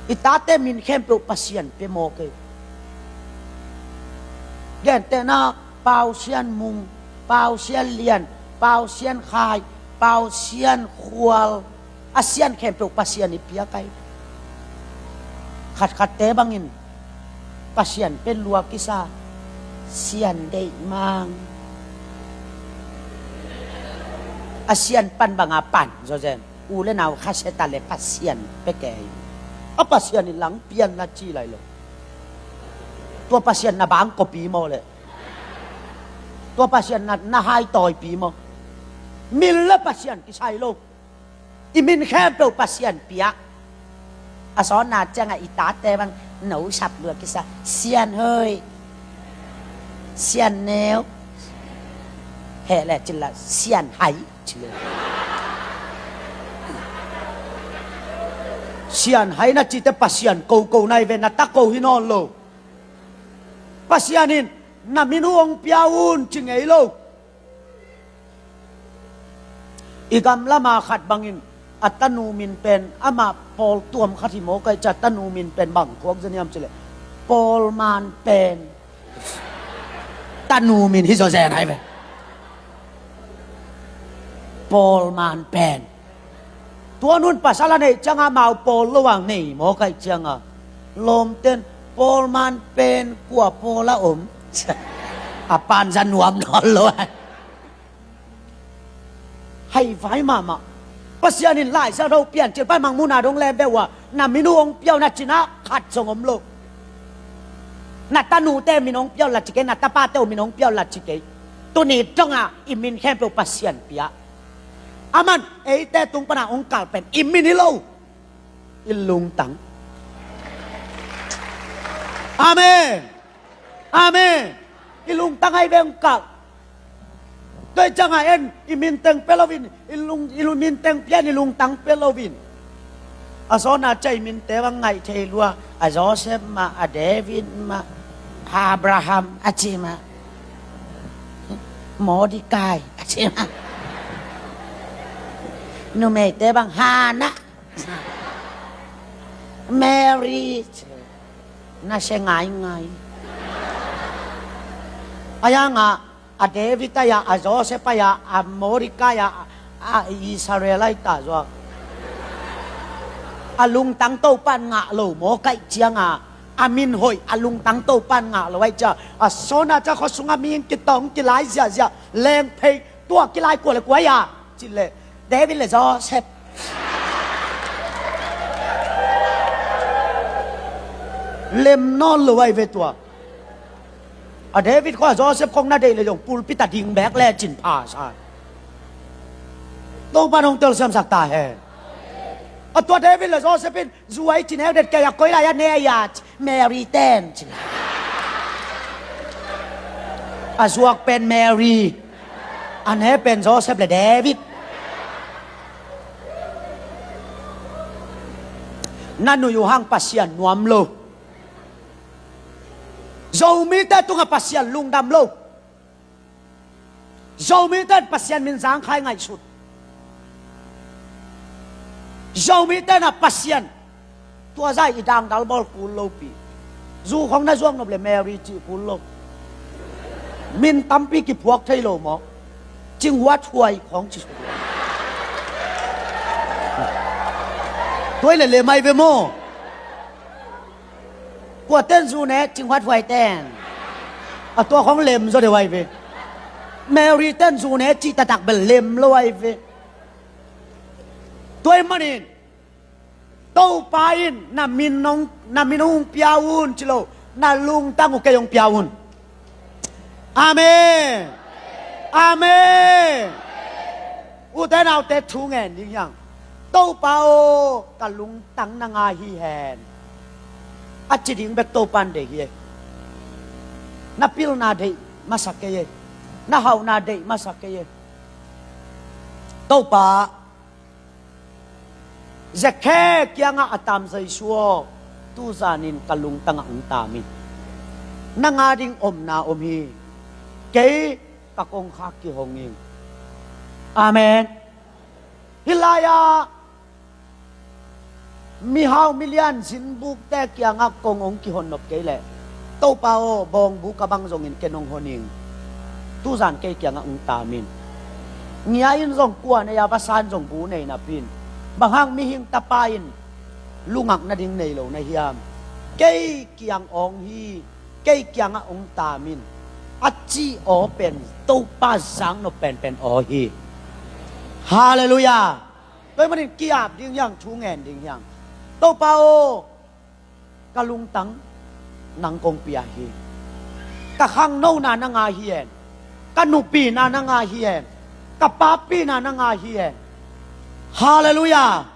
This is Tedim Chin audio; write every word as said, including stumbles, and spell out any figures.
I tate min khempeuh Pasian pia maw kei. Gentehna, Pau Sian Mung, Pau Sian Lian, Pau Sian Khai, Pau Sian Khual, a sian khempeuh Pasian i pia kei. Khatkhatte bangin Pasian pen lua kisa, sian deih mang. A sian pan banga pan zawzen. U le nau khasia ta le Pasian pia kei. A Pasian in lang pian na ci lai lo. Tua Pasian na bangkawpi maw le? Tua Pasian na, na haitawipi maw? Min le Pasian kisai lo. I min khempeuh Pasian pia. A sawtna ciangah i tate bang no sap lua kisa, Sian Hoi, Sian Neu, heh le cin la Sian Hai. Sian Hai na cite Pasian koko nai ve, na ta ko hi nawn lo. Pasian in na min uh hong pia un ci ngei lo. I gamlama khat bangin a tanu min pen amah pawl tuam khat hi maw kei cia, tanu min pen bang khuak zaniam cileh Paul Man Pen. Tanu min hi zawzen hai ve. Paul Man Pen. Tua nun pasal a neih cianga mau pawl lo ang nei maw kaih cianga lawmten Paul Man Pen kua pawl a om. A pan za nuam nawn lo ai. Hai vai mahmah. Pasian in Laisiangtho Piancil pan mangmuhna dong lem ve uh a, na min uh hong pia uh na cina khat zong om lo. Na tanute min hong pia uh la ci kei, na tapate uh min hong pia uh la ci kei. Tuni dongah i min khempeuh Pasian pia. Aman eite tung pana hong kalh pen i min hi lo. I lungtang. Amen. Amen. I lungtang ai veng kal. Toi canga en i minteng pe lovin, i lung, i lung minteng pian i lungtang pe lovin. A sawna cia i minte bang ngaih thei lua, a Joseph mah, a David mah, a Abraham a ci mah, Mordecai a ci mah. Numeite bang Hana, Mary, na se ngaingai. A yangah a David a ya, a Joseph a ya, a Mordecai a, a Israel a i ta zuak. A lungtang Topan ngah lo maw kaih cianga a min hoih a lungtang Topan ngah lo ai cia. A sawna cia khuasunga mi in kitawng kilai ziahziah lengphei tua kilai kua le kua ya. Cih leh David le Joseph. Lem nawn lo ai ve tua. A David khua Joseph khong na deih le zong pulpit a ding bek le cin pha sa. Topa nong telsiamsak ta hen. A tua David le Joseph in zu ai cin heudet kei a koi lai a ne ai a Mary ten cin. A zuak pen Mary, a ne pen Joseph le David. Na nuih uh hang Pasian nuam lo. Zomite tungah Pasian lungdam lo. Zomite in Pasian min zangkhai ngaihsut. Zomite in a Pasian tua zai i dangdal bawl kul lopi. Zu khong na zuak nop le Mary cih kul lo. Min tampi kiphuak thei lo maw? Cinghuat huai khong ci. Tuai le le mai ve maw? Kua ten zu ne cinghuat huai ten. A tua khong lem zaw deuh ai ve. Mary ten zu ne cih taktak bel lem lo ai ve. Tuai manin Topa in na min hong, na min hong pia un ci lo, na lungtang uh kei hong pia un. Amen. Amen. Ute naute thu ngen ding hiang. Topa aw, ka lungtang na ngai hi hen. A ci ding bek Topa in deih hi e. Na pilna deih masa kei e. Na hauhna deih masa kei e. Topa, Zakhe kiangah a tam Jesu aw, tuzanin ka lungtangah hong tam in. Nang a ding omna om hi. Kei ka kongkhak kihong ing. Amen. Hih lai-ah Mihau milian zinbukte kiangah kong hong kihon nop kei leh, Topa aw, bawngbu ka bang zongin ken hong hon ing. Tuzan kei kiangah hong taam in. Ngia in zong kua nei a, vasa in zong bu nei napi in, bang hang mihing tapa in lungak nading nei lo na hiam? Kei kiang awng hi, kei kiangah hong taam in, a cih aw pen Topa zaknop penpen aw hi. Halleluiah. Tua ahih manin ki-ap ding hiang, thu ngen ding hiang. Topa aw, ka lungtang nang kong pia hi. Ka khangnona na ngah hi hen. Ka nupina na ngah hi hen. Ka papina na ngah hi hen. Halleluiah.